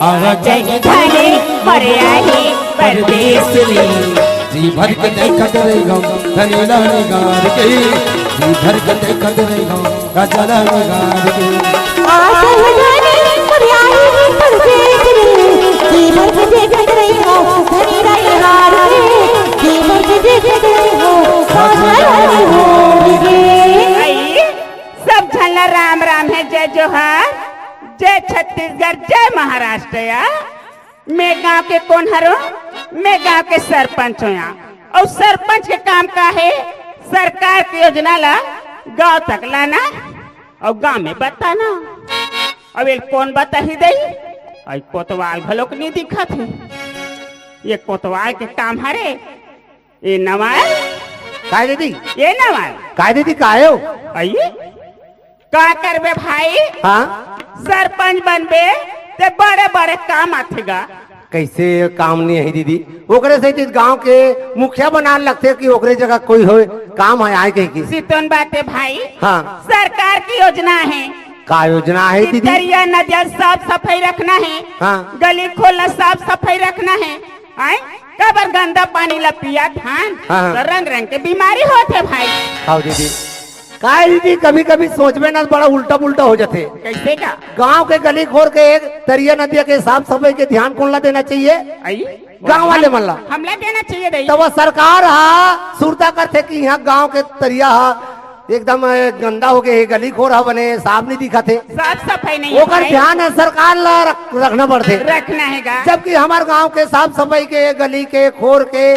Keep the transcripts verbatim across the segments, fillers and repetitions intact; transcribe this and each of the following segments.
आवा जानी धनी, मरे आही परदेस रे। जी भर के देखत रहिहौं धनी रानी गार के, जी भर के देखत रहिहौं राजा रानी गार के। आवा जानी, मरे आही परदेस रे। जी भर के देखत रहिहौं धनी रानी गार के, जी भर के देखत रहिहौं राजा रानी गार के। आई, सब झन ला राम राम हे, जय जोहार, जय छत्तीसगढ़, जय महाराष्ट्र। या मैं गांव के कोन हरों? मैं गांव के सरपंच हों। अउ सरपंच के काम का हे? सरकार के योजना ला गांव तक लाना अउ गांव में बताना। अब एला कोन बताही दई? अई कोतवाल घलोक नइ दिखत हे। ये कोतवाल के काम हरे। ए नवाल। काय दीदी? ए नवाल। काय दीदी, काय हो? अई, का करबे भाई? हाँ? सरपंच बनबे ते बड़े बड़े काम आथे गा। कइसे काम नइ आही दीदी? ओकरे सेती गांव के मुखिया बनान लगथे कि ओकरे जगह कोई होय, काम हे आय कहिके। सितोन बात हे भाई। हाँ। सरकार के योजना हे। का योजना हे कि दीदी? तरिया नदिया साफ सफाई रखना हे। हाँ। गली खोला साफ सफाई रखना हे। आय, काबर गंदा पानी ला पियत हन, हाँ, हाँ। त रंग रंग के बीमारी होत हे भाई। हव दीदी, काय दीदी, कभी कभी सोचबे ना, बड़ा उल्टा पुल्टा हो जाथे। कइसे का? गांव के गली खोर के एक तरिया नदिया के साफ सफाई के ध्यान कोन ला देना चाहिए? अई? गांव वाले मन ला। हमला देना चाहिए दई। त वो सरकार हा सुरता करथे कि इहाँ गांव के तरिया हा एकदम, ए, गंदा होगे हे, गली खोर ह बने साफ नइ दिखत हे। साफ सफाई नइ हे ओकर भाई। ध्यान ह सरकार ला रख-, रखना पड़थे। रखना हे गा। जबकि हमर गांव के साफ सफाई के, गली के, खोर के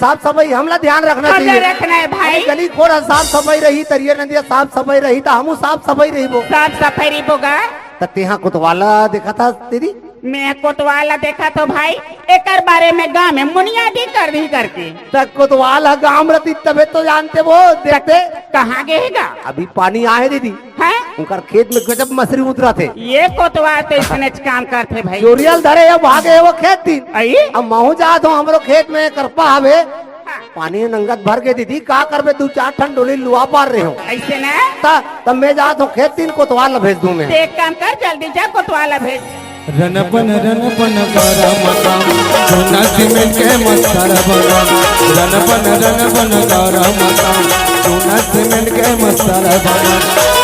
साफ सफाई हमला ध्यान रखना हमला चाहिए। रखना हे भाई। अरे गली खोर ह साफ सफाई रही, तरिया नदिया साफ सफाई रही, त हमू साफ सफाई रहिबो। साफ सफाई रहिबो गा। त तेहा कोतवाल देखत हस दीदी? मैं कोतवाल ला देखत हों भाई, एकर बारे में गांव में मुनियादी कर दिही करके। त कोतवाल ह गांव में रहितिस तभे तो जानते वो, देखते। कहाँ गे हे गा? अभी पानी आए दीदी। हैं? उनकर खेत में गजब मछरी उतरत हे। ये कोतवाल तो इसने काम करथे भाई। चोरिया ल धरे हे, भागे हे वो खेत दिन। अई? अब महूं जात हों, हमरो खेत में करपा हवे। हाँ। पानी नंगत भर गे दीदी, का करबे, दू चार ठन डोली लुवा पार रहे हों। अइसे ना? त, त मैं जात हों खेत दिन, कोतवाल ला भेज दूं मैं। ते एक काम कर, जल्दी जा, कोतवाल ला भेज। रन बन रन बन गरम काम, चूना सीमेंट के मसाला बना। रन बन रन बन गरम काम, चूना सीमेंट के मसाला बना।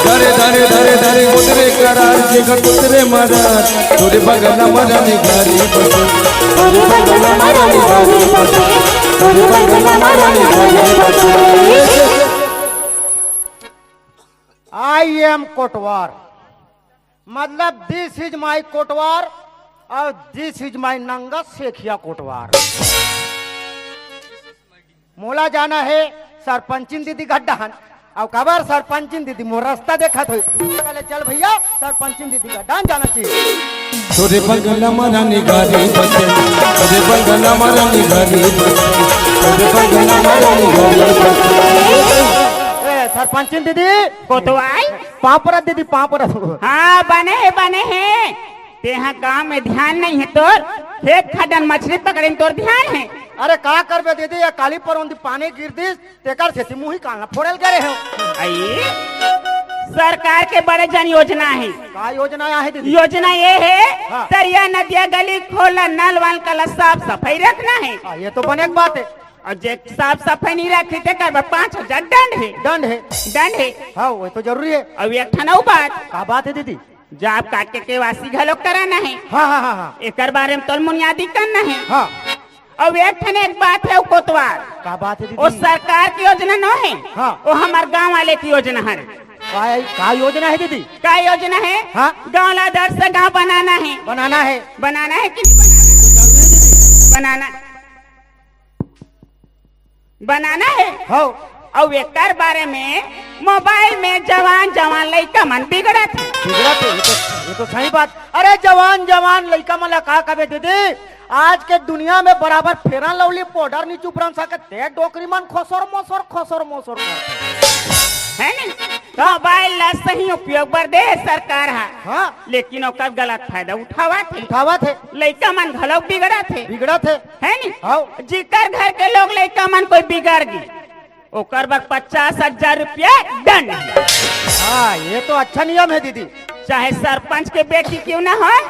धरे धरे धरे धरे उतरे करार, जिगर उतरे मरार। तोरे बगल में रानी घरी बसे। तोरे बगल में रानी घरी बसे। तोरे बगल में रानी घरी बसे। I am कोटवार, मतलब this is my कोटवार और this is my नंगा सेखिया कोटवार। मोला जाना हे सरपंचिन दीदी घर डहन। अउ काबर सरपंचिन दीदी मोर रस्ता देखत होही। चले चल भइया, सरपंचिन दीदी घर डहन जाना चाहिए। तोरे बगल में रानी घरी बसे, तोरे बगल में रानी घरी बसे, तोरे बगल में रानी घरी बसे। ए, सरपंचिन दीदी। कोतवाल? पाँव परत दीदी, पाँव परत। हाँ, बने हे, बने हे। तेहा काम में ध्यान नइ हे तोर, खेत खार डहन मछरी पकड़े में तोर ध्यान हे। अरे का करबे दीदी, ये काली परोंदी पानी गिर दिस, तेकर सेती मुही कान ला फोड़े ल गे रहेंव। अई, सरकार के बड़े जन योजना हे। का योजना आहे दीदी? योजना ये हे, हाँ। तरिया नदिया गली खोला नल वाल कला साफ सफाई रखना हे। हाँ, ये तो बने के बात हे। अउ जे साफ सफाई नइ रखही तेकर बर पाँच हजार दंड हे। दंड हे। दंड हे। हाँ, वो तो जरूरी हे। अउ एक ठन अउ बात। का बात हे दीदी? जाब काट के केवासी घलो कराना हे। हाँ, हाँ, हाँ, हाँ। एकर बारे में तोर मुनियादी करना हे। हाँ। अउ एक ठन एक बात हे, अउ कोतवाल। का बात हे दीदी? वो सरकार के योजना नो हे। हाँ। वो हमर गांव वाले के योजना हरे। का, का योजना हे दीदी? का योजना हे? हाँ। गांव ला आदर्श गांव बनाना हे। बनाना हे। बनाना हे कि नहीं बनाना? तो जरूरी हे दीदी। बनाना। बनाना हे। हव। अउ एकर बारे में मोबाइल में जवान जवान लइका मन बिगड़त हे। बिगड़त हे, ये तो, ये तो सही बात। अरे जवान जवान लइका मन ला का कबे दीदी, आज के दुनिया में बराबर Fair and Lovely powder नइ चुपरन सकत हे, डोकरी मन खोसर मोसर, खोसर मोसर करत हे। हे नी? मोबाइल ला सही उपयोग बर दे हे सरकार हा। हाँ। लेकिन ओकर गलत फायदा उठावत हे। उठावत हे। लइका मन घलो बिगड़त हे। बिगड़त हे। हे नी? हव। जिकर घर के लोग लइका मन कोई बिगड़ गे, ओकर बर पचास हजार रुपया दंड। हाँ, ये तो अच्छा नियम हे दीदी। चाहे सरपंच के बेटी क्यों ना होय,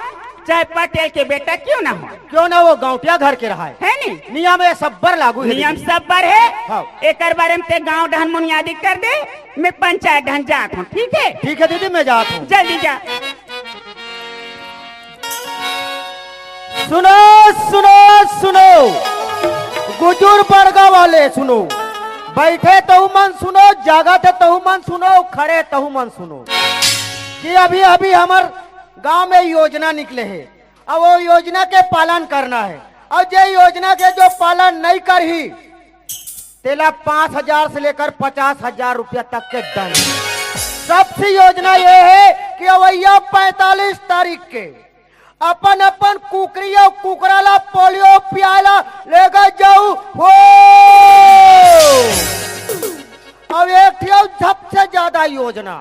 चाहे पटेल के बेटा क्यों ना हो। क्यों ना वो गौंटिया घर के रहा है। है नी? नियम ये सब्बर लागू है नियम दीदी। सब्बर है। हाँ। एकर बारे में ते गांव डहन मुनियादी कर दे, मैं पंचायत डहन जात हूँ, ठीक है? ठीक है दीदी, मैं जात हूँ। जल्दी जा। सुनो, सुनो, सुनो, गुजुर बड़गा वाले सुनो, बैठे तहु मन सुनो, जागत है तहु मन सुनो, खड़े तहु मन सुनो, कि अभी अभी हमर गांव में योजना निकले है, अब वो योजना के पालन करना है, और जे योजना के जो पालन नहीं करही, तेला पाँच हजार से लेकर पचास हजार रुपया तक के दंड। सबसे योजना ये है कि अवैया पैंतालीस तारीख के अपन अपन कुकरी अउ कुकरा ला पोलियो पियाला लेके जाऊ हो। अब एक ठे अउ सबसे ज्यादा योजना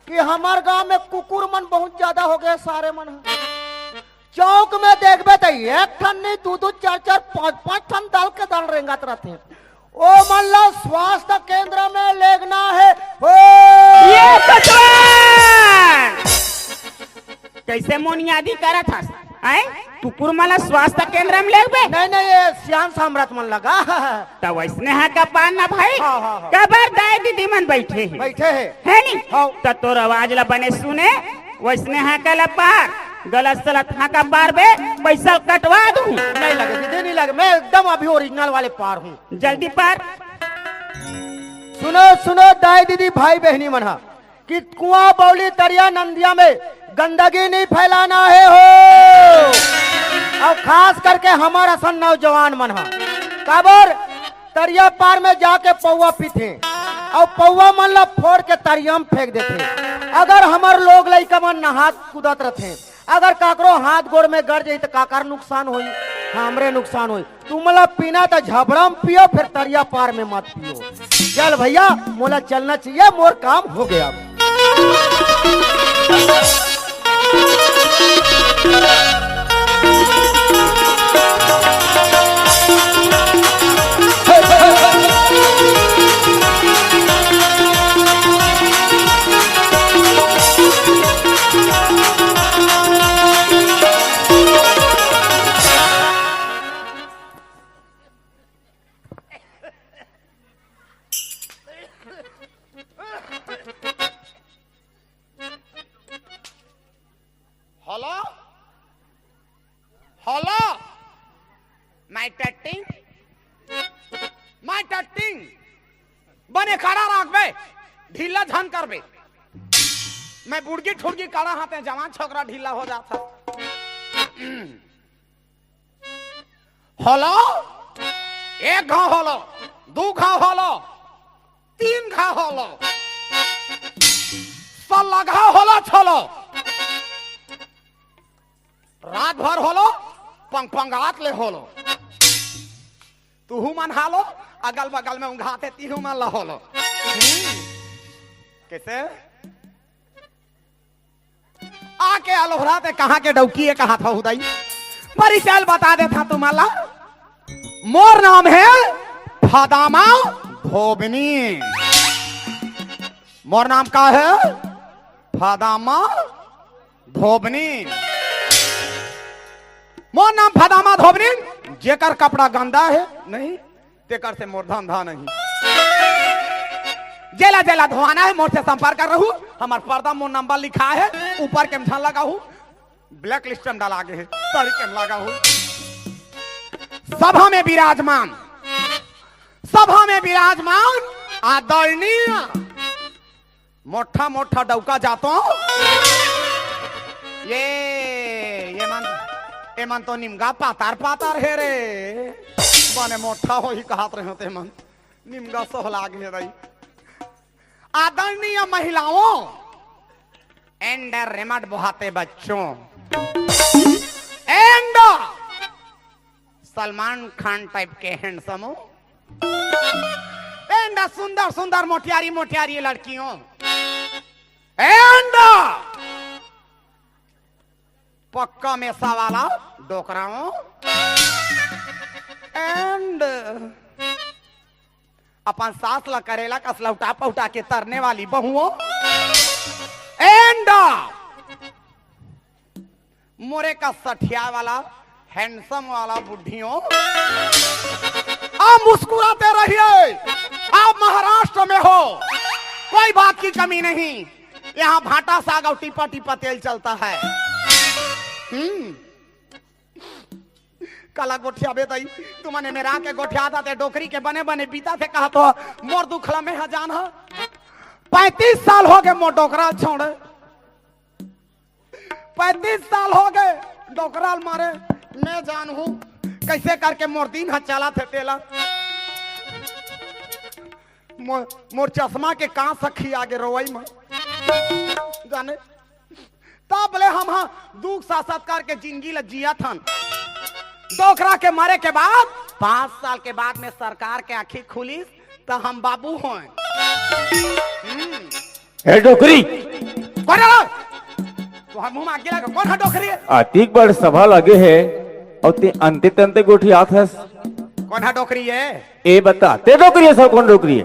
कि हमर गांव में कुकुर मन बहुत ज्यादा हो गए, सारे मन ह। चौक में देखबे त एक ठन नहीं, दू दू, चार चार, पांच पांच ठन दल के दल रेंगत रहते। ओ मन ला स्वास्थ्य केंद्र में लेगना है हो। ये ससुरा! कैसे मोनियादी करत हस? आए? कुकुर मन ला स्वास्थ्य केंद्र में लेगबे? नहीं, नहीं, ये सियान सामरथ मन लगा। त वैसने हाका पार ना भाई। हाँ, हाँ, हाँ। कबर दाई दीदी मन बैठे हैं। बैठे हैं। है नी? हाँ। त तोर आवाज ला बने सुने, वैसने हाका ला पार। गलत सलत हाका पार बे, पैसा कटवा दूं। नहीं लगे दीदी, नहीं लगे, मैं एकदम अभी ओरिजिनल वाले पार हूँ। जल्दी पार। सुनो, सुनो दाई दीदी, भाई बहनी मन हा, कि कुआं, बौली, तरिया, नंदिया में गंदगी नहीं फैलाना है हो। और खास करके हमार असन नौजवान मन ह, काबर तरिया पार में जाके पौवा पीथे और पौवा मन ला फोड़ के तरिया में फेंक देथे। अगर हमर लोग लइका मन नहात कूदत रथे, अगर काकरो हाथ गोड़ में गड़ जाई त काकर नुकसान होई? हमरे नुकसान होई। तुमला पीना त झबड़ा में पियो, फिर तरिया पार में मत पियो। चल भैया, मोला चलना चाहिए, मोर काम हो गया। हेलो, हेलो, माय टट्टिंग, माय टट्टिंग, बने खड़ा रखबे, ढीला झन करबे। मैं बुड़गी ठुड़गी कड़ा हाथे जवान छोकरा ढीला हो जात ह। हेलो, एक घाव हेलो, दू घाव हेलो, तीन घाव हेलो, सल्ला घाव हेलो छलो, रात भर हेलो, पंग पंगात ले हेलो। तुहू मन हालो, अगल बगल में उंघाते तीहू मन ला हेलो। हम्म, कैसे? आके अलोहरा ते कहाँ के डौकी ए कहा था उदई? परिचय बता देत हा तुम्हाला। मोर नाम है फदामा धोबनी। मोर नाम का है? फदामा धोबनी। मोर नाम फदामा धोबनी। जेकर कपड़ा गंदा है, नहीं, तेकर से मोर धंधा नहीं। जेला जेला धोआना है, मोर से संपर्क कर रहू। हमर पर्दा मोर नंबर लिखा है, ऊपर के में झन लगाहू, ब्लैक लिस्ट में डाला गे है, तरी के में लगाहू। सभा में विराजमान, सभा में विराजमान आदरणीय मोठा मोठा डौका जातो। ये, ये मन, ये मन तो निमगा पातार पातार हे रे। बने मोठा होही कहत रहे ते मन। निमगा सोहलाग हे रही। आदरणीय महिलाओं and रेमट बोहाते बच्चों and सलमान खान टाइप के हैंडसम हो। एंड सुंदर सुंदर मोटियारी मोटियारी लड़कियों। एंड पक्का मेसा वाला डोकराओं। एंड अपन सास ला करेला कस लौटा पौटा के तरने वाली बहुओं। एंड मोरे का सठिया वाला, हैंडसम वाला बुढ़ियों, आप मुस्कुराते रहिए। आप महाराष्ट्र में हो, कोई बात की कमी नहीं। यहाँ भाटा साग और टिपा टिपा तेल चलता है। हम्म। काला गोठियाबे दाई, तुमन मेरा के गोठियात हा ते डोकरी के बने बने बीता थे कहा तो मोर दुखला में ह जान ह। पैंतीस साल हो गए मोर डोकरा छोड़े, पैंतीस साल हो गए डोकरा ल मारे। मैं जानहूं कैसे करके मोर दिन ह चला थे तेला। मोर, मोर चश्मा के का सखी आगे रोवई में जाने। तब ले हम हा दुख सासत करके जिंदगी ल जियत हन। डोकरा के मरे के बाद पांच साल के बाद में सरकार के आंखी खुलिस त हम बाबू होए। हम्म। ए डोकरी, कौन है? तो हम मुंह में आगे लगा, कौन है डोकरी है? अतिक बड़ सभा लगे है और ते अंते तंते गोठियात हस। कौन है डोकरी है? ए बता, ते डोकरी है, सब कौन डोकरी है?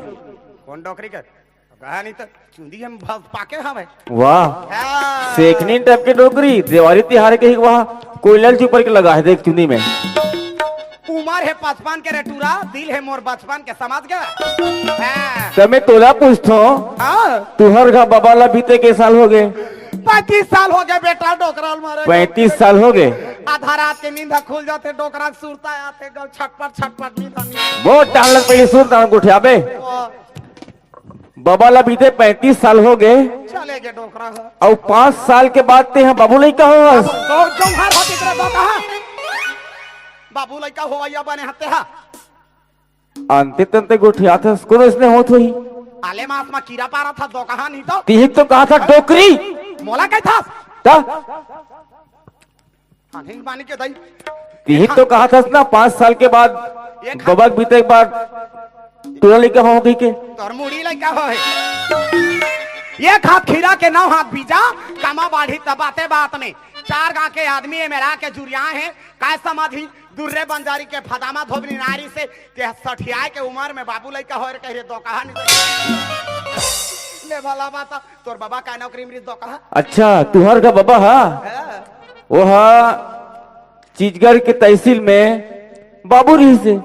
कौन डोकरी के? कहा नहीं तो चुंदी हम भस पाके हवे। वाह। हाँ। सेखनी टप के डोकरी, देवारी तिहार के ही वाह, कोयलल चुपर के लगा है देख चुंदी में। उमर है पचपन के रे टूरा, दिल है मोर बचपन के, समझ गया? हाँ। त मैं तोला पूछथो, हाँ। तुहर घर बाबा ला बीते के साल हो गए? पैंतीस साल हो गए बेटा, डोकरा ल मारे। पैंतीस साल हो गए? आधा रात के नींद खुल जाते, डोकरा के सुरता आते, गल छटपट छटपट नींद आनी। बहुत टाल पहले सुरता गोठियाबे। ओ। बाबा ला बीते पैंतीस साल हो गए। चले गए डोकरा ह। अउ पांच साल के बाद ते ह बाबू लइका हो हस। तो जौहर ह तेकरा दो कहा। बाबू लइका हो या बने हते हा। अंते तंते गोठियात हस, कोनो इसने होत होही। आले मास मा कीरा पारा था दो कहा नहीं तो। तिही तो कहा था डोकरी। मोला कही था। ता? हाँ, हिंग पानी के दाई। तिही तो कहा था ना, पांच साल के बाद, एक हाथ बबक बीते के बाद, टूरा लइका हो कही के। तोर मुड़ी लइका हो है। एक हाथ खीरा के नौ हाथ बीजा, कमा बाढ़ी तब बाते बात में। चार गांव के आदमी ये मेरा के जुरिया है, काय समाधि दुर्रे बंजारी के फदामा धोबनी नारी से, ते सठियाए के उम्र में बाबू लइका होए कह रे दो कहा नहीं। ले भला बात, तोर बाबा का नौकरी में दो कहा। अच्छा, तुहर का बाबा हा? हाँ। वो हा चीजगढ़ के तहसील में बाबू रहिसे।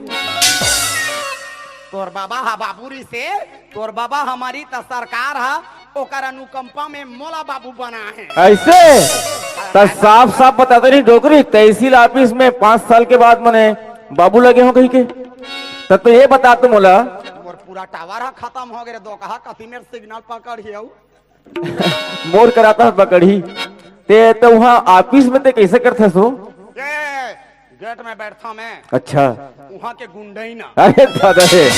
तोर बाबा हा बाबू रहिसे, तोर बाबा हा मरिस त सरकार हा ओकर अनुकंपा में मोला बाबू बना है। ऐसे? त साफ साफ बता दे रही डोकरी, तहसील ऑफिस में पांच साल के बाद मने बाबू लगे हो कही के। तब तो ये बता तो मोला। मोर पूरा टावर हा खत्म हो गए रे, दो कहा कथी मेर सिग्नल पकड़ हियौ। मोर करा त पकड़ही। ते तो वहाँ ऑफिस में ते कैसे करथस हो? ये गेट में बैठता मैं। अच्छा। वहाँ के गुंडई ना। अरे दादा रे।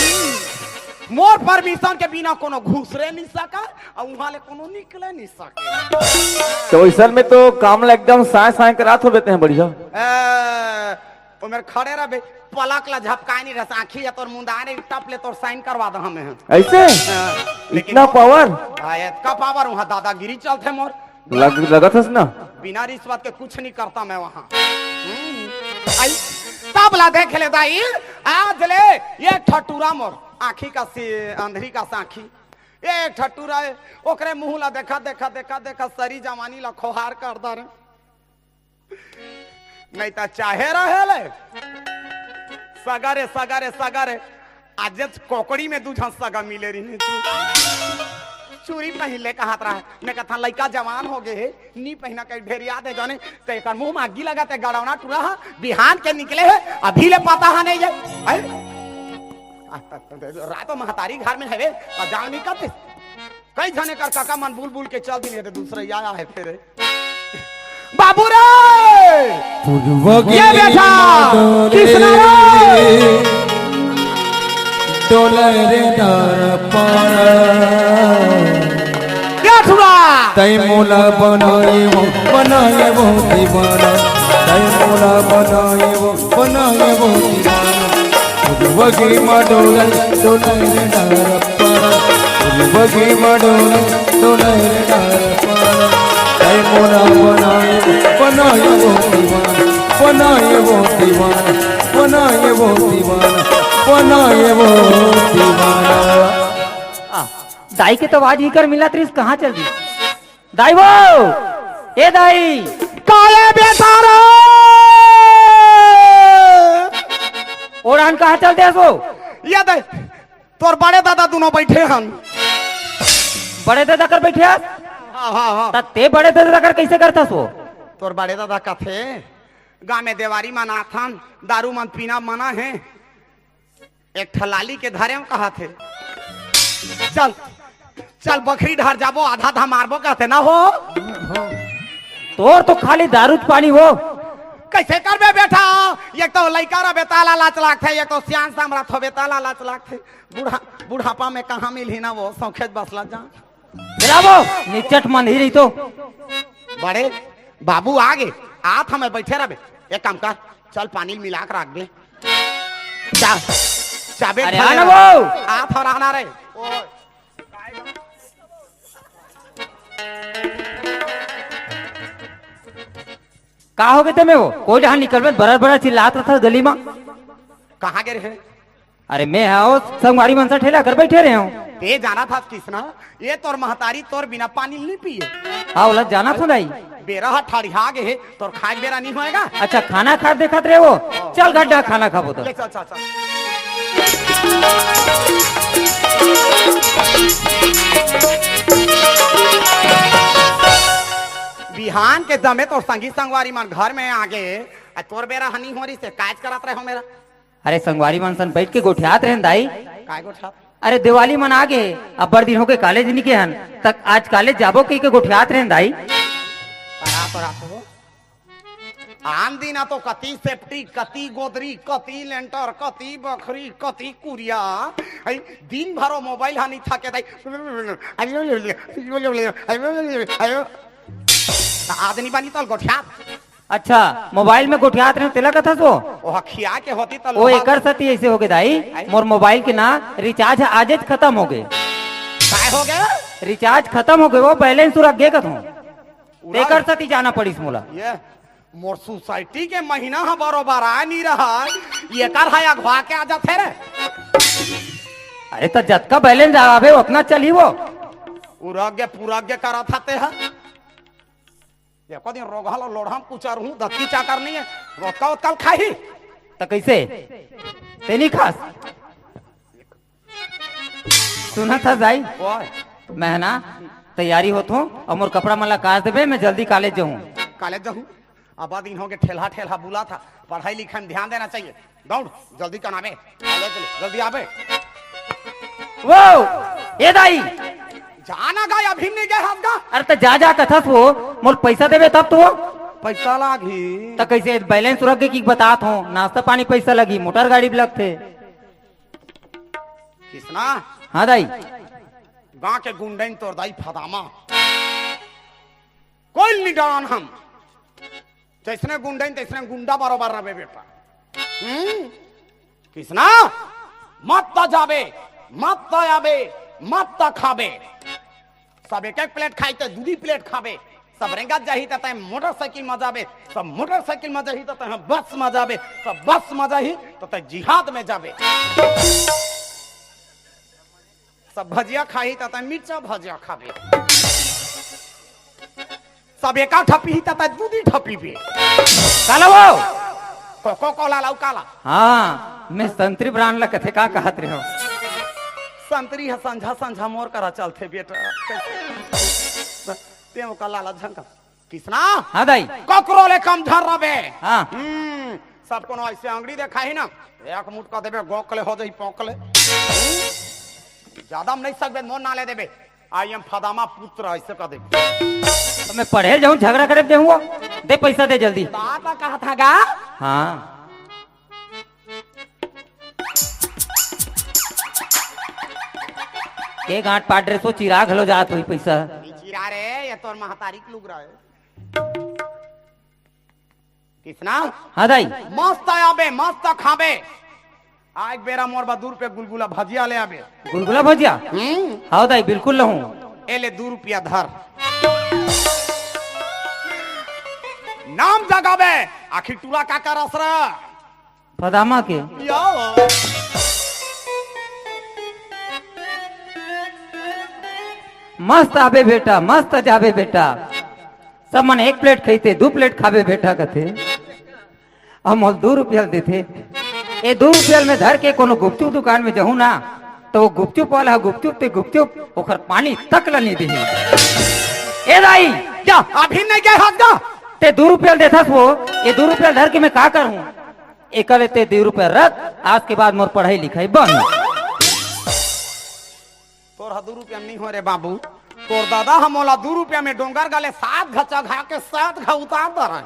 मोर परमिशन के बिना कोनो घुसरे नहीं सका और वहाँ ले कोनो निकले नहीं सके। तो ऐसन में तो काम ला एकदम साय साय करात होबे ते ह बढ़िया। ए, ओमेर खड़े रहबे, पलक ला झपकाए नहीं रहस, आँखी या तोर मुंदाए नहीं, टप ले तोर साइन करवा दे हमें। ऐसे? हाँ, लेकिन इतना पावर? हाँ, इतना पावर, वहाँ दादागिरी चलथे मोर। लग, लगत हस ना? बिना रिश्वत के कुछ नहीं करता मैं वहाँ। हम्म। आई, तब ला देख ले दाई, आज ले ये ठटूरा मोर, आँखी का सी, अंधरी का साँखी, ये ठटूरा है, ओकरे मुँह ला देखा, देखा, देखा, देखा, सरी जवानी ला खोहार कर दे रे। नहीं तो चाहे रहे ले। सगा रे, सगा रे, सगा रे। आज जब कोकड़ी में दू झन सगा मिले रही तू। चूड़ी पहन ले कहत रहा। मैं कहता लइका जवान हो गए हे, नी पहना के ढेरिया दे जाने। ते एकर मुंह में आगी लगा ते गड़ौना टूरा हा, बिहान के निकले हे, अभी ले पता हा नहीं ये। हैं? आ, त, त, त, रातो महतारी घर में हवे, त जान नहीं करते। कई झने कर काका मन बुल बुल के चल दिए, तो दूसरे आया है फिर। बाबू रे! पूर्व ये की बेटा, डोले, किसना रे? डोले रे दरपन। क्या छुड़ा? तै मोला बनाए वो, बनाए वो दीवाना। तै मोला बनाए वो, बनाए वो दीवाना। पूर्व की मा डोले, डोले रे दरपन। पूर्व की मा डोले, डोले रे दरपन। तै मोला बनाए, बनाए वो दीवाना, बनाए वो दीवाना, बनाए वो दीवाना, बनाए वो दीवाना। आ, दाई के तो आवाज इकर मिलत रहिस, कहाँ चल दी? दाई वो, ए दाई। काले बेटा! तारा। ओढ़ान कहाँ चल दे सो? ये दे, तोर बड़े दादा दोनों बैठे हन। बड़े दादा कर बैठे हस? हाँ, हाँ, हाँ। त ते बड़े दादा कर कैसे करथस वो? तोर बड़े दादा कथे, गाँव में देवारी मनाथन, दारू मन पीना मना है, एक ठलाली के धरे म कहत हे, चल, चल बखरी डहर जाबो, आधा आधा मारबो कहते ना हो। तोर तो खाली दारू पानी हो। कैसे करबे बेटा? एक तो लइका रबे ताला लाच लागथे, एक तो सियान सामरा थोबे ताला लाच लागथे। बूढ़ा, बुढ़ापा में कहाँ मिलही ना वो, सौखेज बसला जा। मिलाबो, निचट मन ही रही तो। बड़े बाबू आ गे, आत हमें बैठे रबे। एक काम कर, चल पानी मिला के रख दे। चा-, चाबे अरे धरे आना रहे। वो। आ थोड़ा आना रे। का हो गे ते में वो? कोई डहार निकलबे, बरर बरर चिल्लात रहा था गली में। कहाँ गे रहे? अरे मैं हा वो संगवारी मन से ठेला कर बैठे रहे हूँ। ते जाना था किसना? ये तोर महतारी तोर बिना पानी नहीं पिए। हाँ, ओला जाना था दाई। बेरा हा ठड़िया गे हे, तोर खाए के बेरा नहीं होएगा। अच्छा, खाना खा देखत रहे वो। चल गड्ढा खाना खाबो तो। ले चल, चल, चल। बिहान के दमे तोर संगी संगवारी मन घर में आ गे, आ तोर बेरा हनी हो रही से काज करत रहे हो मेरा। अरे संगवारी मन सन बैठ के गोठियात रहेन दाई। काय गोठियात? अरे दिवाली मन आ गे, अब्बड़ दिन हो गे कॉलेज नी गे हन, तक आज कॉलेज जाबो कहि के गोठियात रहेन दाई। परा तो रात हो। आन दिन आ तो कती सेफ्टी, कती गोदरी, कती लेंटर, कती बखरी, कती कुरिया। आई, दिन भरो मोबाइल हानि थाके दाई। आदमी बनी तल गोठियात। अच्छा, मोबाइल में गोठियात रहे तेला कथस वो? ओह खिया के होती त ओ लोहा एकर सती ऐसे हो गे दाई, आई? मोर मोबाइल के ना रिचार्ज ह आजेच खतम हो गे। काय हो गे? रिचार्ज खतम हो गे, वो बैलेंस उरक गे कथों। उड़ा तेकर सती जाना पड़िस मोला। ये मोर सोसाइटी के महीना ह बरोबर आ नी रहा, एकर ह अघवा के आ जाथे रे। अरे त जतका बैलेंस आवे ओतना चलही वो। उरक गे पुरक गे करत हते ह। एको दिन रोगहा ल लोढ़ा म कुचरहूँ, दत्ती चाकर नहीं है, रोतका ओतका ल खाही। त कैसे? ते नहीं खास? सुनत हस दाई? ओए। मैं ना तैयारी होत हूँ अउ मोर कपड़ा मन ला कास देबे, मैं जल्दी कॉलेज जाहूँ। कॉलेज जाहूँ? अब दिन हो गे ठेलहा ठेलहा बुलात हे, पढ़ाई लिखाई में ध्यान देना चाहिए। दौड़, जल्दी कन आबे। आ, ले चले, जल्दी आबे। वो, ए दाई। जाना गा, अभी नहीं गए हम गा। अरे त जा, जा कथस वो, मोर पैसा देबे तब तो। पैसा लागही। त कैसे बैलेंस रख के की बतात हो, नाश्ता पानी पैसा लगी, मोटर गाड़ी भी लगथे। किसना? हाँ दाई। गांव के गुंडन तोर दाई फदामा। कोई नहीं डरान हम। जैसने गुंडन तैसने गुंडा बरोबर रहे बेटा। हम्म? किसना? मत त जाबे, मत त आबे, मत त खाबे। सब एक एक प्लेट खाई त दूधी प्लेट खाबे। सब रेंगत जाही त तैं मोटरसाइकिल म जाबे। सब मोटरसाइकिल म जाही त तैं बस म जाबे। सब बस म जाही त तैं जिहाद में जाबे। सब भजिया खाही त तैं मिर्चा भजिया खाबे। सब एका ठपी ही त तैं दूधी ठपी बे। काला वो? कोको कोला लाऊ काला। हाँ, मैं संतरी ब्रांड ला कथे का कहत रहे हो? संतरी ह संझा संझा मोर करा चलथे बेटा। ते ओका लाला झंका। किसना? हाँ दाई। ककरो ले कम झन रबे। हाँ। हम्म, सब कोनो ऐसे अंगड़ी देखाही ना, एक मुटका देबे, गोकले हो जाही, पोकले। हम्म? ज्यादा में नहीं सकबे, मोर ना ले देबे। आई एम फदामा पुत्र, ऐसे कह देबे। तो मैं पढ़े जाऊँ, झगड़ा करे दे हुआ? दे पैसा दे जल्दी। बात कहा था गा? हाँ। के गांठ पाट रे सो चिरा घलो जात होई पैसा। चिरा रे, ये तोर महतारी के लुगरा है। किसना? हाँ दाई। मस्त आबे, मस्त खाबे। आज बेरा मोर बा दू रुपया गुलगुला भजिया ले आबे। गुलगुला भजिया? हम्म। हाँ दाई, बिल्कुल लहूँ। ए ले दू रुपया धर। नाम जगाबे, आखिर टूरा का करस रा? फदामा के। या। मस्त आबे बेटा, मस्त जाबे बेटा। सब मन एक प्लेट खाइते, दू प्लेट खाबे बेटा कथे। अब मोला दू रुपया देथे। ए दू रुपया में धर के कोनो गुपचुप दुकान में जाहूं ना, तो वो गुपचुप वाला ह गुपचुप ते गुपचुप, ओकर पानी तक ल नहीं देही। ए दाई, क्या? अभी नहीं गए हस गा? ते दू रुपया देथस वो, ये दू रुपया धर के मैं का करूं? एकर ले ते दू रुपया रख, आज के बाद मोर पढ़ाई लिखाई बंद। तोर ह दू रुपया में नहीं हो रे बाबू, तोर दादा ह मोला दू रुपया में डोंगरगढ़ ले सात घा चघा के सात घा उतार दे रहे।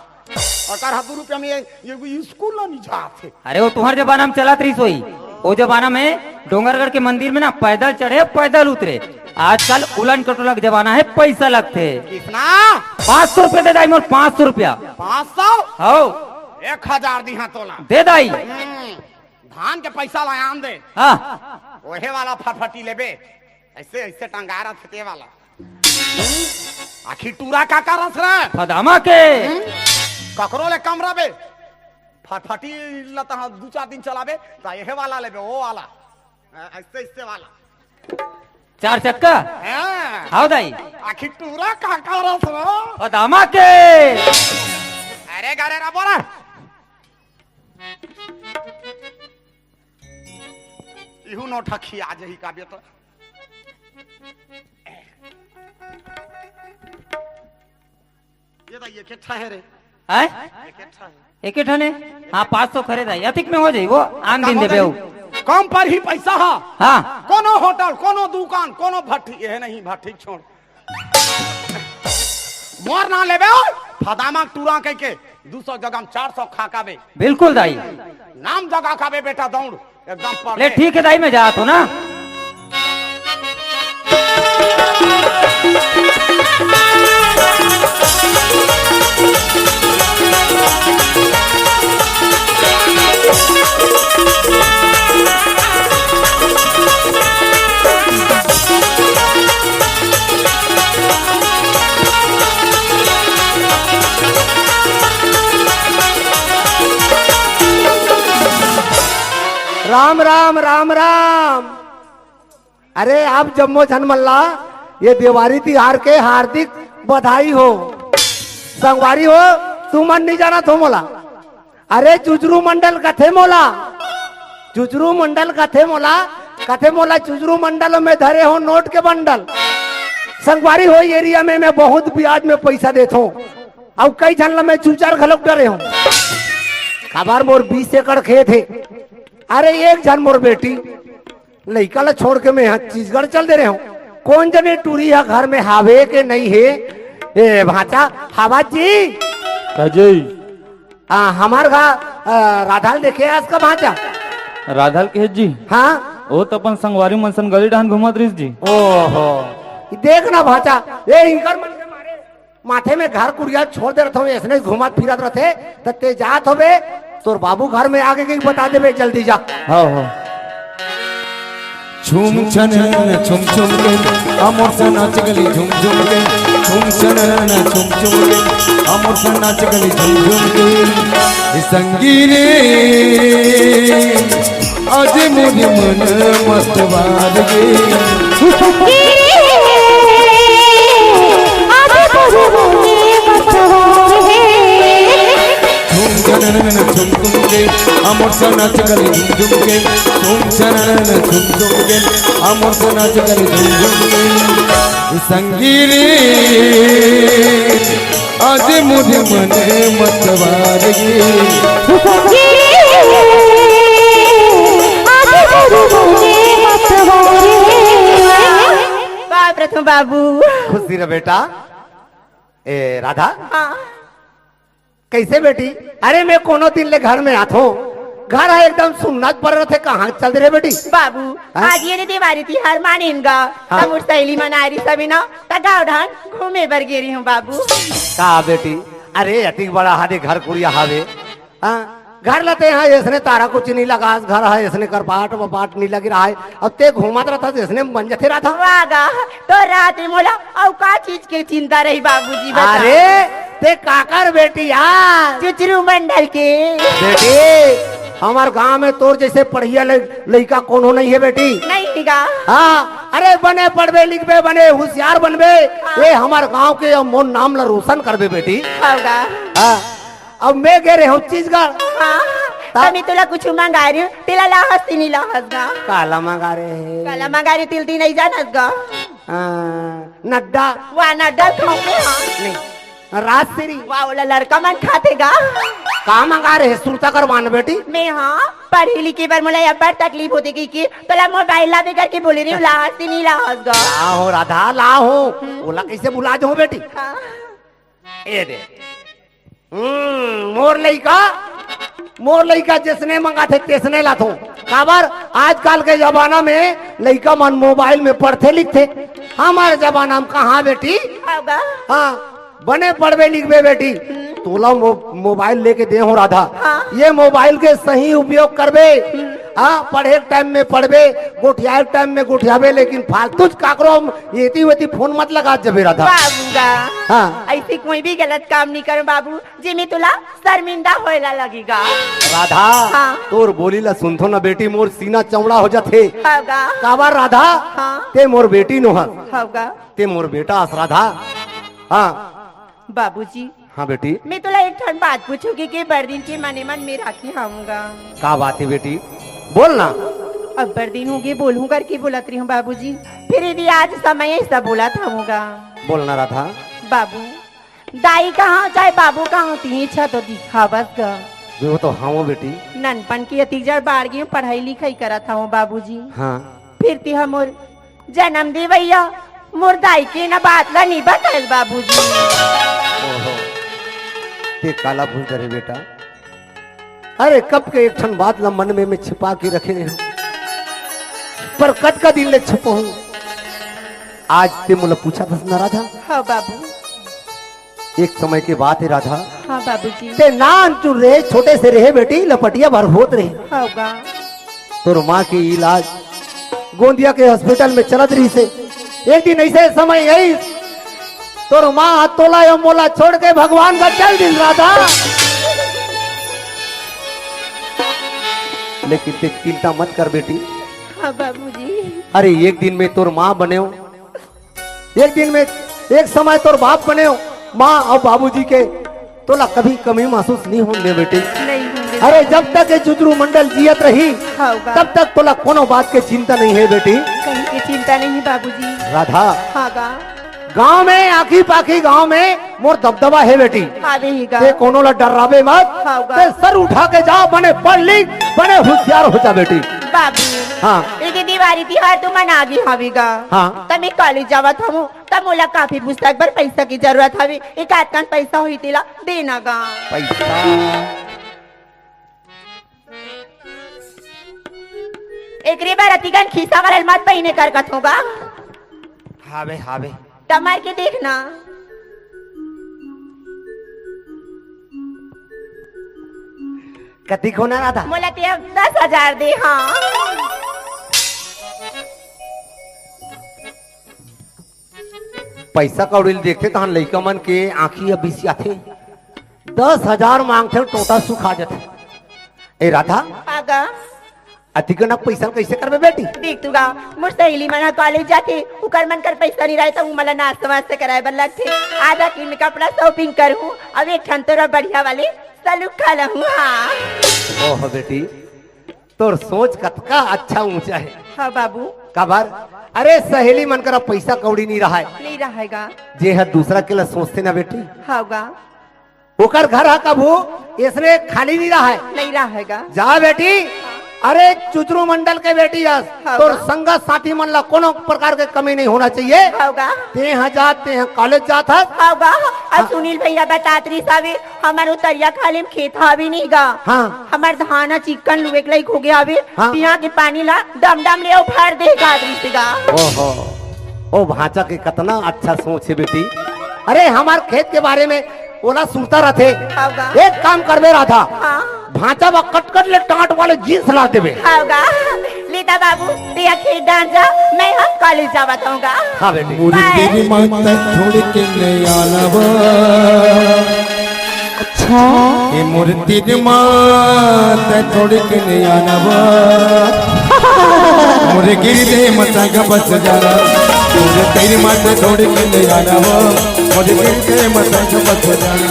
ओकर ह दू रुपया में ये, ये स्कूल ला नहीं जात हे। अरे वो तुम्हार जमाना में चलत रहिस होही, वो जमाना में डोंगरगढ़ के मंदिर में ना पैदल चढ़े पैदल उतरे। आजकल उलन कटोला के जमाना हे, पैसा लगथे। कितना? पाँच सौ रुपया दे दाई मोर, पाँच सौ रुपया। पाँच सौ? हो। एक हजार दिहा तोला। दे दाई। हम्म, धान के पैसा ला आन दे। हाँ। ओहे वाला फटफटी लेबे, ऐसे ऐसे टंगा रथे ते वाला। हम्म, आखिर टूरा का करस रे? फदामा के। हम्म, ककरो ले कम रबे। फटफटी ला तहाँ दू चार दिन चलाबे, त एहे वाला लेबे, ओ वाला। अ, ऐसे ऐसे वाला। चार चक्का? हाँ। हाव दाई। आखिर टूरा का करस रे? फदामा के। अरे गारे रा बोरा। इहू नोट ह खिया जही का बेटा। ये तो ये के ठा हे रे। हैं? ये के ठा हे। एके ठने? हाँ, पाँच सौ खरीद आई, अतिक में हो जाई, वो आन दिन देबे हो। कम पर ही पैसा हा। हाँ। कोनो होटल, कोनो दुकान, कोनो भट्टी, ये नहीं भट्टी छोड़। मोर ना लेबे, फदामा टूरा कह के दू सौ जगह में चार सौ खा काबे। बिल्कुल दाई। नाम जगह काबे बेटा दौड़, एकदम पर ले, ले। ठीक है दाई, मैं जात हूँ ना। राम राम, राम राम। अरे, आप जम्मो झन मन ला ये देवारी तिहार के हार्दिक बधाई हो। संगवारी हो, तुमन नहीं जानत हो मोला। अरे, जुजरू मंडल कथे मोला, जुजरू मंडल कथे मोला, कथे मोला जुजरू मंडल में धरे हो नोट के बंडल। संगवारी हो, एरिया में मैं बहुत ब्याज में पैसा देथों, अउ कई झन ला मैं जुजर घलोक डरे हूँ। काबर मोर बीस एकड़ खेत हे। अरे, एक झन मोर बेटी लइका ला छोड़ के मैं यहाँ छत्तीसगढ़ चल दे रहे हूँ। कोन जने टूरी ह घर में हावे के नहीं हे? ए भांचा, हावा जी। का जी? आ, हमार घा, आ, राधाल देखे आज का भांचा? राधाल के जी? हाँ। वो तो अपन संगवारी मन सन गली डहन घूमत रहिस जी। ओहो। ई देख ना भांचा, ए इंकर मन के मारे माथे में घर कुरिया छोड़ दे रहत हवे, ऐसने घूमत फिरत रहथे, त ते जात होबे, तोर बाबू घर में आगे के बता देबे, जल्दी जा। हाँ, हाँ। छुम छन छुम छुम के, अमर से नाच गली झुम झुम के। छुम छन छुम छुम के, अमर से नाच गली झुम झुम के। ए संगी रे, आज मोर मन मस्त वार गे। आज मोर मन मस्त वार गे। झुम झनन झुम झुम के, अमर से नाच गली झुम झुम के। झुम झनन झुम झुम के, अमर से नाच गली झुम झुम के। संगी रे, आज मोर मन मस्त वार गे। बाप रे तू बाबू। खुशी रह बेटा। ए राधा। हाँ। कैसे बेटी? अरे मैं कोनो दिन ले घर में आथो, घर ह एकदम सुन्ना पड़ रथे, कहाँ चल दे रे बेटी? बाबू, हाँ? आज ये रे देवारी तिहार मानेन गा, हाँ। त मोर सहेली मन आए रही सभी ना, त गाँव ढान घूमे बर गे रही हूँ बाबू। का बेटी? अरे अतिक बड़ा हादे घर कुरिया हावे, हाँ? घर लते यहाँ ऐसने तारा कुछ नहीं लगा, घर है ऐसने करपाट वपाट नहीं लगी रहा है, अब ते घूमत रहता ऐसने बन जथे रहता। वागा, तो रात में मोला अउ का चीज के चिंता रही बाबूजी बता। अरे ते काकर बेटी यार? चुचरू मंडल के। बेटी, हमर गांव में तोर जइसे पढ़िया लइका कोनो नइ हे बेटी। नइ हे गा। हां, अरे बने पढ़बे लिखबे, बने हुसियार बनबे, हां। ए हमर गांव के अउ मोर नाम ला रोशन करबे बेटी। हव गा। हां, अब मैं गे रहेंव छत्तीसगढ़। हां, त त मैं तोला कुछु मंगाय रहेंव, तेला लाहस ते नइ लाहस गा। काला मंगाय रहे? काला मंगाय रहेंव, तेला ते नइ जानस गा। हां, नड्डा। वाह, नड्डा खाहूं मैं, हां। नहीं, राजश्री। वाह, ओला लड़का मन खाथे गा। का मंगाय रहे? सुरता करवाना बेटी। मैं, हां, पढ़े लिखे बर मोला अब्बड़ तकलीफ होथे कहिके तोला मोबाइल लाबे करके बोले रहेंव, लाहस ते नइ लाहस गा। लाहूं राधा, लाहूं। हम्म। ओला कइसे भुला जाहूं बेटी? हां। ए दे। हम्म, मोर लइका, मोर लइका जइसने मंगाथे तइसने लाथों। काबर? आजकल के जमाना में लइका मन मोबाइल में पढ़थे लिखथे। हमर जमाना में कहां बेटी? हव गा। हां, बने पढ़बे लिखबे बेटी। हम्म। तोला मो-, मोबाइल लेके दे हों राधा। हां। ये मोबाइल के सही उपयोग करबे। हम्म। हां, पढ़े के टाइम में पढ़बे, गोठियाय के टाइम में गोठियाबे, लेकिन फालतू काकरो एती वेती फोन मत लगा जबे राधा। बाबू गा। हां। अइसे कोई भी गलत काम नइ करंव बाबू, जेमे तोला शर्मिंदा होय ला लगही गा। राधा, हां। तोर बोली ला सुनथों ना बेटी, मोर सीना चौड़ा हो जाथे। हव गा। काबर राधा? हां। ते मोर बेटी नोहस। हव गा। ते मोर बेटा अस राधा। हां। बाबूजी। हां बेटी। मैं तोला एक ठन बात पूछहूं कहिके बड़ दिन के मने मन में राखे हंव गा। का बात हे बेटी? बोल ना। अब्बड़ दिन होगे बोलहूं करके बोलत रहेंव बाबूजी, फेर भी आज समय हे त बोलत हंव गा। बोल ना राधा। बाबू, दाई कहां चाहे बाबू कहां, तिहें छा तो दिखावस गा। वो तो हंव बेटी। ननपन के अतिक जड़ बाढ़ गेंव, पढ़ई लिखई करत हंव बाबूजी। हां। फेर तिहां मोर जनम देवइया मोर दाई के ना बात ला नइ बताएस बाबूजी। ओहो, ते काला भूल करे बेटा। अरे कब के एक ठन बात ला मन में मैं छिपा के रखे रहेंव, पर कतका दिन ले छिपाहूं। आज ते मोला पूछत हस ना राधा। हां बाबू। एक समय के बात हे राधा। हां बाबूजी। ते नानचुन रहे, छोटे से रहे बेटी, लपटिया भर होत रहे। हव गा। तोर मां के इलाज गोंदिया के हॉस्पिटल में चलत रहिसे। एक दिन अइसे समय आइस, तोर मां ह तोला अउ मोला छोड़ के भगवान करा चल दिस राधा। लेकिन ते चिंता मत कर बेटी। हां बाबूजी। अरे एक दिन मैं तोर मां बनेंव, एक दिन मैं, एक समय तोर बाप बनेंव, मां अउ बाबूजी के तोला कभी कमी महसूस नइ होन देंव बेटी। नइ होन देंव। अरे जब तक ये चुचरू मंडल जियत रही, हव गा। तब तक तोला कोनो बात के चिंता नइ हे बेटी। कहीं के चिंता नइ हे बाबूजी। राधा। हां गा। गांव में आखी पाखी गांव में मोर दबदबा हे बेटी। हां बेही गा। ते कोनो ला डर्राबे मत। हव गा। ते सर उठा के जा, बने पढ़ लिख, बने हुसियार हो जा बेटी। बाबू। हां। एदे दिवारी तिहार तो मना गे हवे गा। हां। त मैं कॉलेज जावत हंव, त मोला कॉपी पुस्तक बर पइसा के जरूरत हवे, एक आध कन पइसा होही तेला देना गा। पइसा? एकरे बर अतिकन खीसा वाला मत पहिने कर कथों गा। हावे, हावे। त मार के देख ना। कतिक होना राधा? मोला ते अब दस हजार दे, हां। पइसा कौड़ी ल देखथे तहां लइका मन के आंखी ह बिसियाथे। दस हजार मांगथे, टोंटा सुखा जाथे। ए राधा, हां गा। अतिकन पइसा ल कइसे करबे बेटी? देख तो गा, मोर सहेली मन ह कॉलेज जाथे, उकर मन कर पइसा नइ रहय, त उमन ला नाश्ता वास्ता कराय बर लगथे। आधा किन में कपड़ा shopping करहूं, अउ एक ठन तोर बर बढ़िया वाले सलूक खा लहूं। हां। ओह बेटी, तोर सोच कतका अच्छा ऊंचा हे। हां बाबू। काबर? अरे सहेली मन करा पइसा कौड़ी नइ रहय। नइ रहय गा। जे ह दूसरा के ला सोचथे ना बेटी। हां गा। ओकर घर ह कभू अइसने खाली नइ रहय। नइ रहय गा। जा बेटी, अरे चुचरू मंडल के बेटी हस, हां तोर गा। संगत साथी मन ला कोनो प्रकार के कमी नइ होना चाहिए। हां गा। तें ह जा, तें ह कॉलेज जात हस। हां गा। अउ हां। सुनील भइया बतात रहिस हवे, हमर उतरिया खाली म खेत हवे नइ गा। हां। हमर धान ह चिक्कन लुए के लइक होगे हवे, हां। तिहां के पानी ला डम डम ले अउ भर दे गा, दे गा। ओहो, ओ भांचा के कतना अच्छा सोच हे बेटी। अरे हमर खेत के बारे में ओला सुरता रथे। हां गा। एक काम करबे राधा, हां। भांचा बर कटकट ले टांट वाले जींस ला देबे। हां गा। ले त बाबू, तें ह खेत डांड़ जा, मैं ह कॉलेज जावत हंव गा। हां बेटी। मुर्गी बाय। भी मत छोड़ के ले आना वो। ए मोर तीर मा तैं थोड़किन आना वो, मोर गिरदे म तैं घबस जाना। मोर तीर मा तैं थोड़किन आना वो, मोर गिरदे म तैं घबस जाना।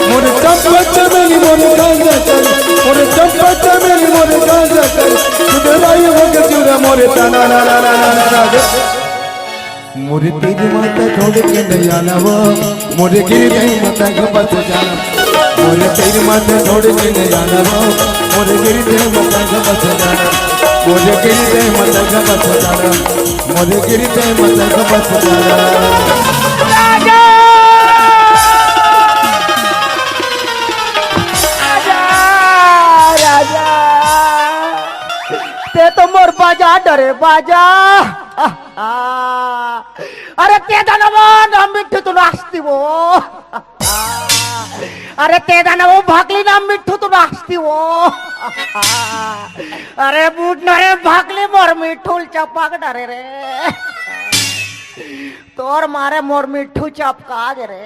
मोर चंपा चमेली मोर गांजा कर, मोर चंपा चमेली मोर गांजा कर, सुधराई हो के चूरा मोर ताना ना ना ना ना ना ना। मोर तीर मा तैं थोड़किन आना वो, मोर गिरदे म तैं घबस जाना। मोर तीर मा तैं थोड़किन आना वो, मोर गिरदे म तैं घबस जाना। मोर गिरदे म तैं घबस जाना। मोर गिरदे म तैं घबस जाना। राजा, राजा, राजा, तैं तो मोर बाजा डरे बाजा। आ, अरे तैं दानव ना मिट्ठू तो नाचती वो। अरे तैं दानव भकली ना मिट्ठू तो नाचती वो। अरे बूट न रे भकली मोर मिट्ठू ल चपक डरे रे। तोर मारे मोर मिट्ठू चपका गे रे।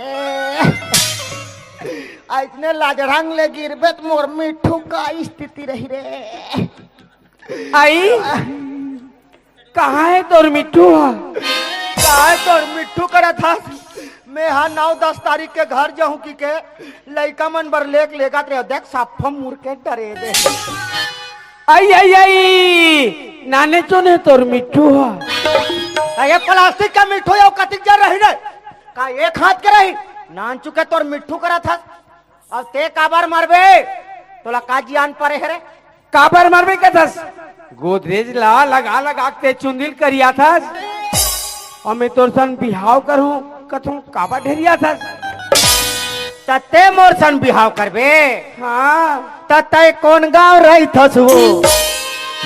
अइसने लाजरंग ले गिरबे त मोर मिट्ठू का स्थिति रही रे। आई, कहाँ हे तोर मिट्ठू ह? काय तोर मिट्ठू करत हस? मैं हा नौ दस तारीख के घर जाहूं कि के लइका मन बर लेक लेगत रहे, देख सफ्फा मुर के डरे दे। आई आई आई, नाने चोने तोर मिट्ठू ह। अरे प्लास्टिक का मिट्ठू यो कतिक जर रही रे? का एक हाथ के रही? नान चुके तोर मिट्ठू करत हस। अब ते काबर मरबे? तोला का जियान परे हे रे? काबर मरबे कथस? गोदरेज ला लगा लगा के चुंदिल करियाथस। अउ मैं तोर सन बिहाव करहूं कथों काबर ढेरियाथस? त ते मोर सन बिहाव करबे? हाँ। त तय कोन गांव रहिथस वो?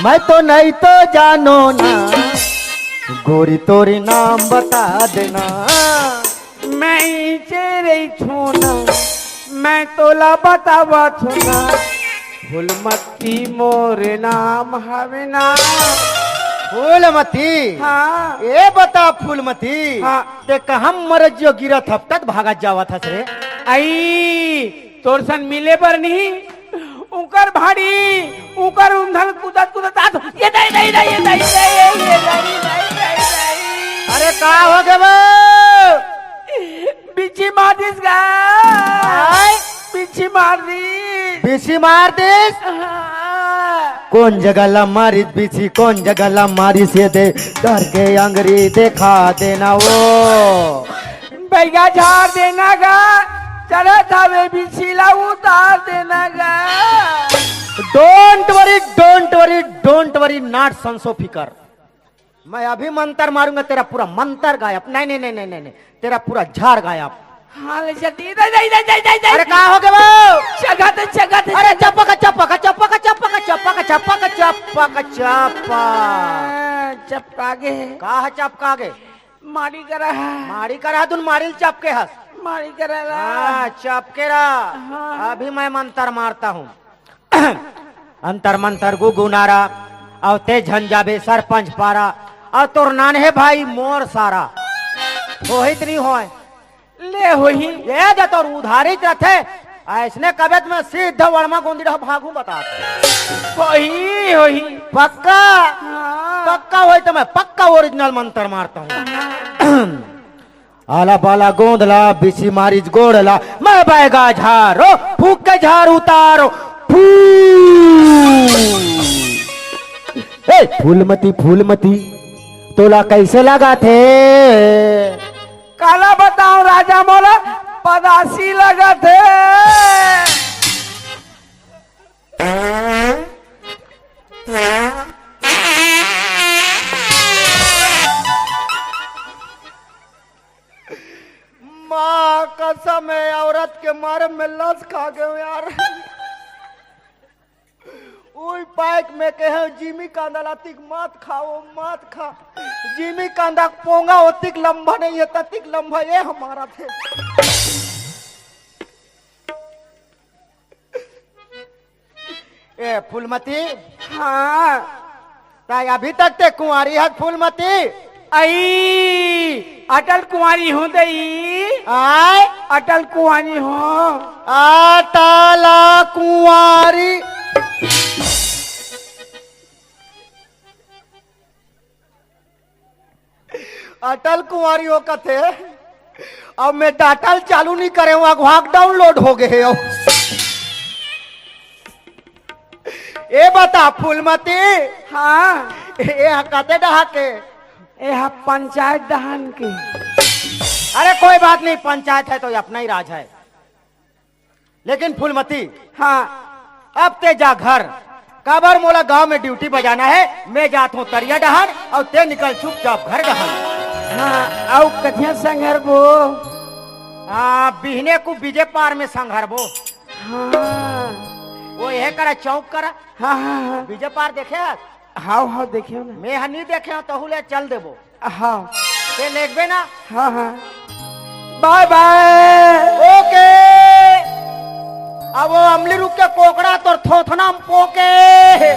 मैं तो नहीं तो जानो ना। गोरी तोरी नाम बता देना। मैं इचे रहिथों ना, मैं तोला बतावत हों ना, फूलमती मोर नाम हवे ना। फूलमती? हाँ। ए बता फूलमती, हाँ। ते कहाँ मरजियो गिरत हफ्तत भागत जावत हस रे? आई, तोर सन मिले बर नहीं, उकर भाड़ी, उकर उंधल कूदत कूदत आत, ये दाई, दाई, दाई, ये दाई, दाई, ये दाई, दाई, दाई, दाई। अरे का हो गे वो? बिच्छी मार दिस गा। आय? बिच्छी मार दिस। बिच्छी मार दिस? हाँ। कोन जगह ला मारिस बिच्छी, कोन जगह ला मारिस ये दे, धर के अंगरी देखा देना वो। बैगा झार देना गा, चलत हवे बिच्छी ला उतार देना गा। Don't worry, don't worry, don't worry, not संसो फिकर। मैं अभी मंतर मारूंगा, तेरा पूरा मंतर गायब। नहीं, नहीं, नहीं, नहीं, नहीं, नहीं, तेरा पूरा झार गायब। हाँ, ले चलती, दे, दे, दे, दे, दे, दे। अरे का हो गे वो? चघत, चघत, अरे चपक, चपक, चपक, चपक, चपक, चपक, चपक, चपक, चपक। हाँ, चपका गे। का हे चपका गे? माड़ी करा है। माड़ी करा तुन माड़ी ल चपके हस। माड़ी करा ला। हाँ, चपके रा। हाँ। अभी मैं मंतर मारता हूँ। अंतर मंतर गुगुनारा, अउ ते झन जाबे सरपंच पारा, अउ तोर नान्हे भाई मोर सारा। होही त नहीं होय? ले होही। ये दे तोर उधारी रथे, अइसने कबे त मैं सीधा वड़मा गोंदी डहा भागू बता। होही, होही। पक्का? हाँ। पक्का होही त मैं पक्का original मंतर मारता हूँ। आला बाला गोंदला, बिछी मारिच गोड़ला, मैं बैगा झारो, फूक के झार उतारो, फू। ए, फूलमती, फूलमती, तोला कैसे लगा थे? काला बताओ राजा मोला, पदासी लगा थे। माँ कसम है, औरत के मारे में लस खा गए यार। उई पाइक में कहे जिमी कांदा लातिक मात खाओ, मात खा। जिमी कांदा पोंगा ओतिक लंबा नहीं है, ततिक लंबा ये हमारा थे। ए फूलमती, हाँ। ताई अभी तक ते कुंवारी हक फूलमती? आई, अटल कुंवारी हूँ दई। आय? अटल कुंवारी हो। अटल कुंवारी। अटल कुंवारी हो कथे। अब मैं डाटल चालू नहीं करे हूँ, अगवाक डाउनलोड हो गए हो। ए बता फूलमती। हाँ। ए ह कते डहा के? ए ह पंचायत डहान के। अरे कोई बात नहीं, पंचायत है तो अपना ही राज है। लेकिन फूलमती, हाँ। अब ते जा घर, काबर मोला गांव में ड्यूटी बजाना है। मैं जात हूँ तरिया डहान और ते निकल चुपचाप घर डहान। हाँ, अउ कथिया संघरबो? हाँ, बिहने को बीजे पार में संघरबो। हाँ। वो यह करा चौक करा। हाँ, हाँ, हाँ। बीजे पार देखे हस? हाव, हाव, देखे हो ना। मैं ह नहीं देखे हो, तहु ले चल देबो। हाँ। ते लेगबे ना? हाँ, हाँ। बाय बाय। ओके। अब वो अमली रुख के कोकड़ा तोर थोथना म पोके।